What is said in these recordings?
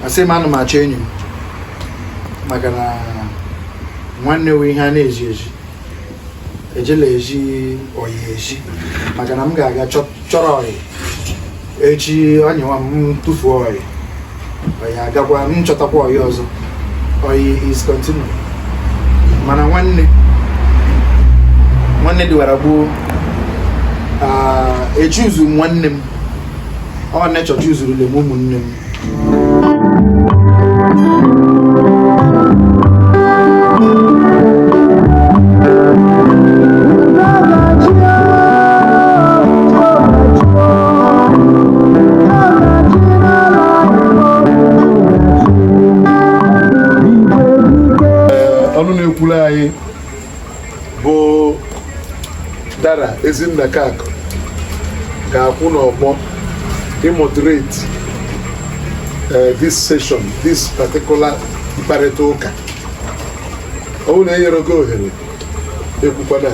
Asị m, ana m achọ enyi m, maka na nwanne wụ ihe a na-eji eji ejela eji oyi eji, maka na m ga-aga chọrọ oyi echi, onyewa m tụfuo oyi, oyi agakwa m chọtakwa oyi ọzọ. Oyi is continue, mana nwanne nwanne dịwara gboo. Echuzu m nwanne m, ọ nature chuzurule m ụmụnne m. Ọnụ na-ekwuru anyị bụ Dara Ezinna Kakụ ga-akwụ n'ọgbọ imoderate this session, this particular mkparịta ụka. Ọ bụrụ na enyere gị ohere, ekwukwana.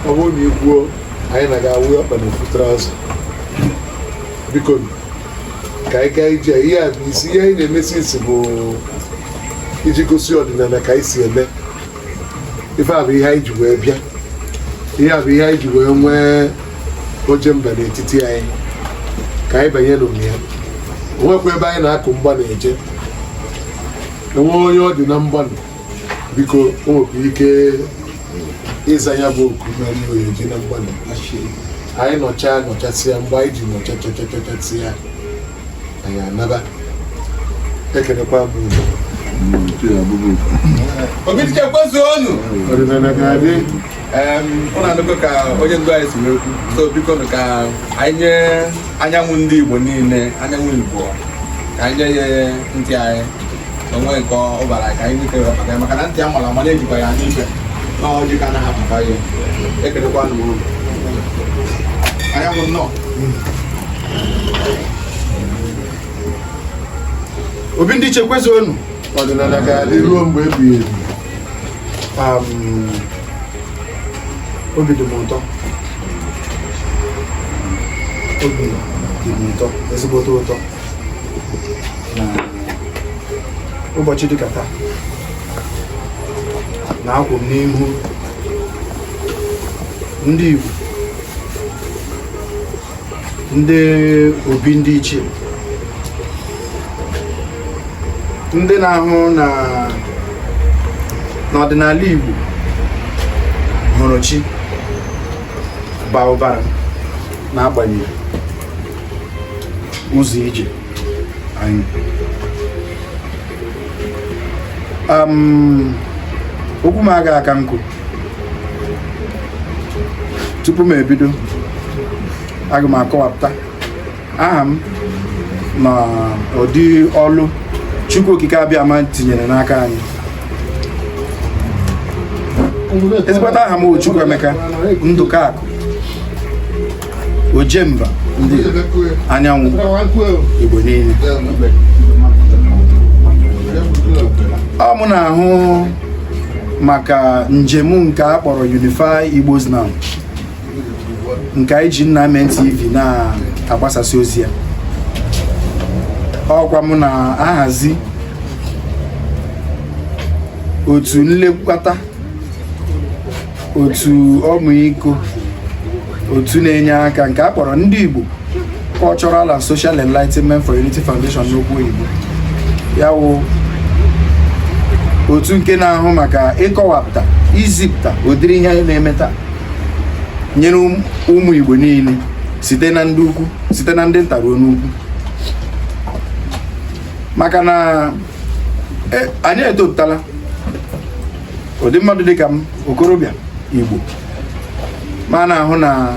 Ọ bụrụ na ikwuo, anyị na ga-awụ ọkpa n'ofu trouser. Biko, ka anyị gaa ije. Ihe a bụ isi ihe anyị na-emesi isi bụ iji gosi ọdịnala ka anyị si eme ife. A bụ ihe anyị ji wee bịa. Ihe a bụ ihe anyị ji wee nwee oje mba n'etiti anyị. Ka anyị banye n'ụmụ ya. Onwekwa ebe anyị na-akụ mgba na-eje enwe onye ọ dị na mgbanụ. Biko, o nwekwa ike ịza ya bụ oku mere iwe eji na mgbanụ. Anyị nọchaa nọchasịa mgbe anyị ji nọchachachachachasịa, anyị anaba. Ekelekwa m unu. Obi kwezuonu. Ọdịnala ga-adị. Ụnụ anụgo ka onye ndu anyị si wee kwu. So biko nụ, ka anyị nye anyanwụ ndị Igbo niile, anyanwụ Igbo, ka anyị nye ya ntị anyị onwe nke ọ bara, ka anyị nwete maka ya, maka na ntị a mara ama na-ejikwa ya n'ife na ọjị ka anaghị apụta ihe. Ekelekwanụ m unu. Anyanwụ, nnọọ. Obi ndị ichie, kwezuonu. Ọdịnala ga-adị ruo mgbe ebighị ebi. Obi dị m ụtọ, obi dị m ụtọ, ezigbote ụtọ, na ụbọchị dịka taa na akwụ m n'ihu ndị Igbo, ndị obi ndị ichie, ndị na-ahụ na n'ọdịnala Igbo hụrụ chi baa ụbara n'agbanyeghị ụzọ ije anyị. Okwu m aga aka nkụ. Tupu m ebido, aga m akọwapụta aha m na ụdị ọlụ Chukwu Okike Abịama tinyere n'aka anyị. Ezigbote aha m bụ Chukwuemeka Ndụkakụ Ojemba, ndị anyanwụ Igbo niile. Ọ mụ na-ahụ maka njem nke a kpọrọ Unify Igbos Now, nke anyị ji Nna TV na-agbasasị ozi ya. Ọkwa mụ na-ahazi otu nlekọta, otu ọmịiko, otu na-enye aka nke a kpọrọ Ndị Igbo Cultural and Social Enlightenment for Unity Foundation n'okwu oyibo. Ya wụ otu nke na-ahụ maka ịkọwapụta, izipụta ụdịrị ihe anyị na-eme taa nyere ụmụ Igbo niile, site na ndị ukwu, site na ndị nta ruo n'ukwu, maka na anyị etopụtala ụdị mmadụ dịka m, okorobịa Igbo, ma na-ahụ na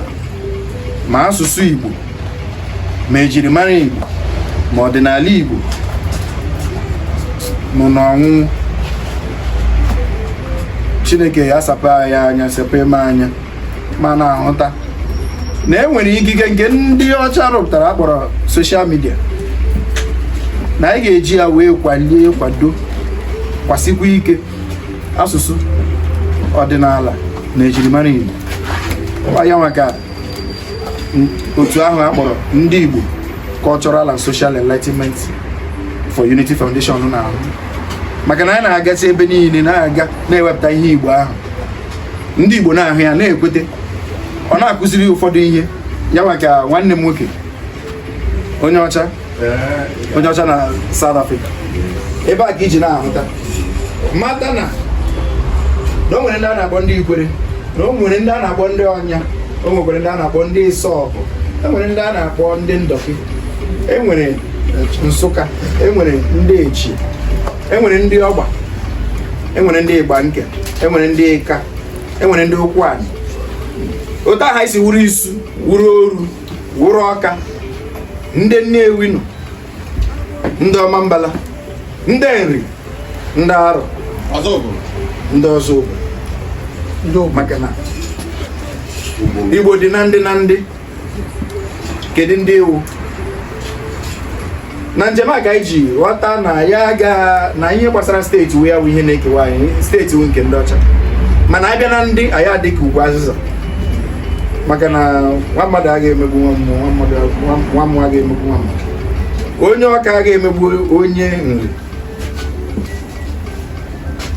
ma asụsụ Igbo, ma ejirimara Igbo, ma ọdịnala Igbo nọ n'ọnwụnwụ. Chineke ya sapụ anyị anya, sapụ eme anya, ma na-ahụta na e nwere ikike nke ndị ọcha rụpụtara akpọrọ social media, na anyị ga-eji ya wee kwalie, kwado, kwasikwa ike asụsụ, ọdịnala na ejirimara Igbo. Ọ ya maka otu ahụ a kpọrọ Ndị Igbo Cultural and Social Enlightenment for Unity Foundation na-ahụ maka na anyị na-agasị ebe niile, na-aga na-ewepụta ihe Igbo ahụ, ndị Igbo na-ahụ ya, na-ekwete, ọ na-akụziri ụfọdụ ihe ya. Maka nwanne m nwoke onye ọcha, onye ọcha na South Africa, ebe a ka iji na-ahụta mata na o nwere ndị a na-akpọ ndị Ikwere, na o nwere ndị a na-akpọ ndị Ọnya, o nwekwara ndị a na-akpọ ndị Ịsọpụ, e nwere ndị a na-akpọ ndị Ndọkị, e nwere Nsụka, e nwere ndị Echi, e nwere ndị Ọgba, e nwere ndị Ịgba Nke, e nwere ndị Ịka, e nwere ndị Ụkwụanị. Otu aha isi wuru Isu, wuru Oru, wuru Ọka, ndị Nnewi nọ, ndị Ọmambala, ndị Nri, ndị Arọ, Ọzọ obodo. Ndị ọzọ obodo, maka na Igbo dị na ndị na ndị. Kedu ndị iwu na njem a ka anyị ji ghọta na ya aga na ihe gbasara steeti wụ ya wụ ihe na-ekewa anyị? Steeti wụ nke ndị ọcha, mana abịa na ndị anyị adị ka ugwu azịza, maka na nwa mmadụ agaghị emegbu nwa mmụọ, nwa mmadụ, nwa mmụọ agaghị emegbu nwa mmadụ, onye Ọka agaghị emegbu onye Nri,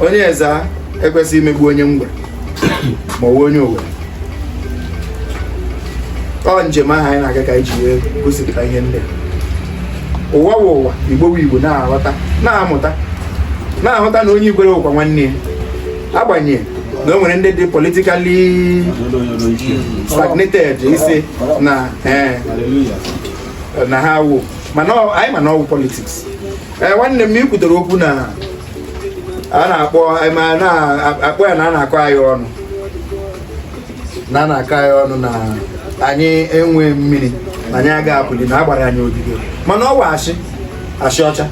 onye Eza ekwesịghị imegbu onye Ngwa ma ọ bụ onye Owere. Ọ njem ahụ anyị na-aga ka anyị ji wee gosipụta ihe ndị a. Ụwa wụ ụwa, Igbo wụ Igbo, na-aghọta, na-amụta, na-ahụta na onye Ikwere ụkwa nwanne ya, agbanyeghị na o nwere ndị dị politically stagnated isi na ee na ha wụ, mana anyị ma na ọwụ politics. Ee, nwanne m, ikwutere okwu na a na-akpọ ma na-akpọ ya na a na-akọ anyị ọnụ, na a na-akọ anyị ọnụ na anyị enwe mmiri, na anyị agaghị apụli, na agbara anyị ogige, mana ọ wụ ashị, ashị ọcha.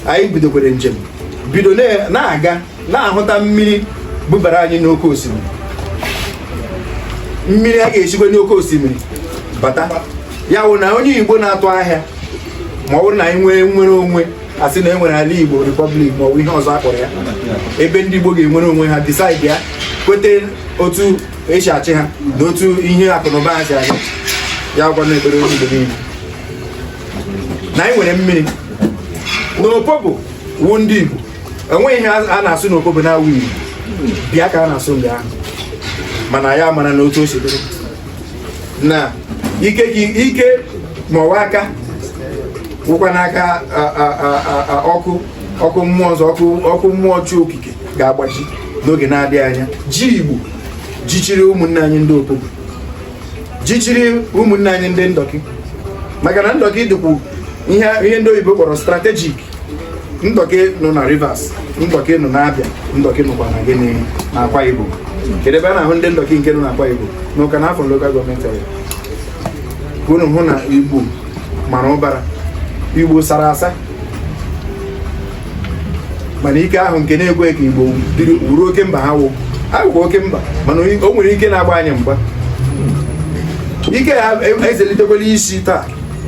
Anyị bidokwere njem, bido na-aga, na-ahụta mmiri bubara anyị n'oké osimiri. Mmiri a ga-esikwe n'oké osimiri bata ya wụ na onye Igbo na-atụ ahịa, ma ọ bụrụ na anyị nwee nwere onwe, asị na e nwere ala Igbo Republic ma ọ bụ ihe ọzọ a kpọrọ ya, ebe ndị Igbo ga-enwere onwe ha, decide ya, kwete otu esi achị ha na otu ihe akụnụba ha si aga ya. Gwa na ekpere onye Igbo niile na anyị nwere mmiri na Opobo wụ ndị Igbo. Enweghị ihe a na-asụ n'Opobo na-awụ Igbo bịa ka a na-asụ mgbe ahụ, mana ya mara na otu o si dịrị na ike ike ma ọwa aka wụkwa n'aka ọkụ, ọkụ mmụọ ọzọ, ọkụ, ọkụ mmụọ chi okike ga-agbaji n'oge na-adịghị anya. Ji Igbo jichiri ụmụnne anyị ndị Opobo, jichiri ụmụnne anyị ndị Ndọkị, maka na Ndọkị dịkwu ihe ihe ndị oyibo kpọrọ strategic. Ndọkị nọ na Rivers, Ndọkị nọ na Abịa, Ndọkị nọkwa na gịnị, na Akwa Ibom. Kedu ebe a na-ahụ ndị Ndọkị nke nọ na Akwa Ibom? N'ụka na afọ local government area. Ka unu hụ na Igbo mara ụbara, Igbo sara asa, mana ike ahụ nke na-ekwe ka Igbo wuru oke mba, ha wụ awụkwa oke mba, mana o nwere ike na-agba anyị mgba. Ike ya ezelitekwala isi taa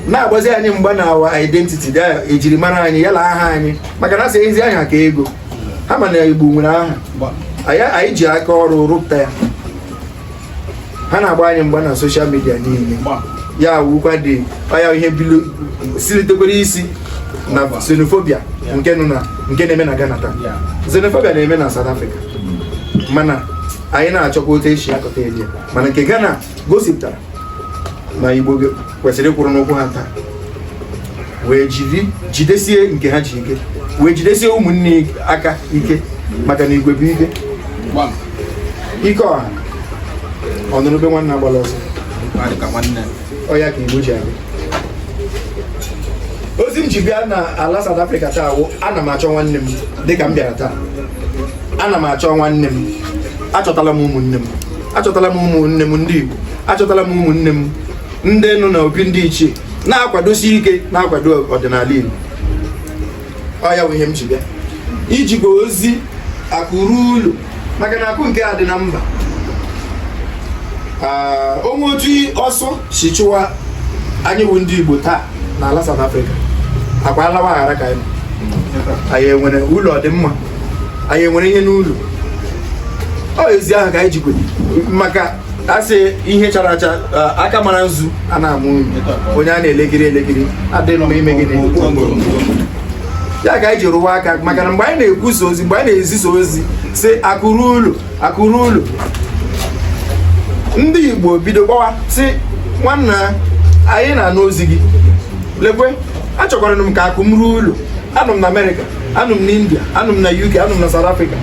na-agbazi anyị mgba na our identity da ejiri mara anyị yala aha anyị, maka na asị ezi aha ka ego ha, ma na Igbo nwere aha anyị ji aka ọrụ rụpụta ya. Ha na-agba anyị mgba na social media niile. Ya wukwa dị ọya ihe bilu silitekwara isi na xenophobia nke nọ na nke na-eme na Ghana taa. Xenophobia na-eme na South Africa, mana anyị na-achọkwa otu esi akọta elu ya. Mana nke Ghana gosipụtara na Igbo kwesịrị ịkwụrụ n'ụkwụ ha taa, wee jiri jidesie nke ha ji ike, wee jidesie ụmụnne aka ike, maka na igwe bụ ike, ike ọha ọnụrụbe nwanne agbala ọsọ. Ọ ya ka Igbo ji abịa. Ozi m ji bịa na ala South Africa taa wụ, ana m achọ nwanne m. Dịka m bịara taa, ana m achọ nwanne m. Achọtala m ụmụnne m, achọtala m ụmụnne m ndị Igbo, achọtala m ụmụnne m ndị nọ n'obi ndị ichie na-akwadosi ike, na-akwado ọdịnala Igbo. Ọ ya bụ ihe m ji bịa, ijikwa ozi akụ ruo ụlọ, maka na akụ nke a dị na mba. Onwe otu ọsọ si chụwa anyị bụ ndị Igbo taa n'ala South Africa, akwa alawa aghara ka anyị nọ. Anyị enwere ụlọ ọdịmma, anyị enwere ihe n'ụlọ. Ọ ezi ahụ ka anyị jikwe maka A sị ihe chara acha, aka mara nzu a na-amụ unyi, onye a na-elekiri elekiri adịghị mma ime gịnị? Ya ka anyị ji rụwa aka, maka na mgbe anyị na-ekwusa ozi, mgbe anyị na-ezisa ozi sị akụ ruo ụlọ, akụ ruo ụlọ, ndị Igbo bido gbawa sị, nwanna, anyị na-anụ ozi gị, lekwe achọkwara m ka akụ m ruo ụlọ. Anọ m na Amerịka, anọ m na India, anọ m na UK, anọ m na South Africa.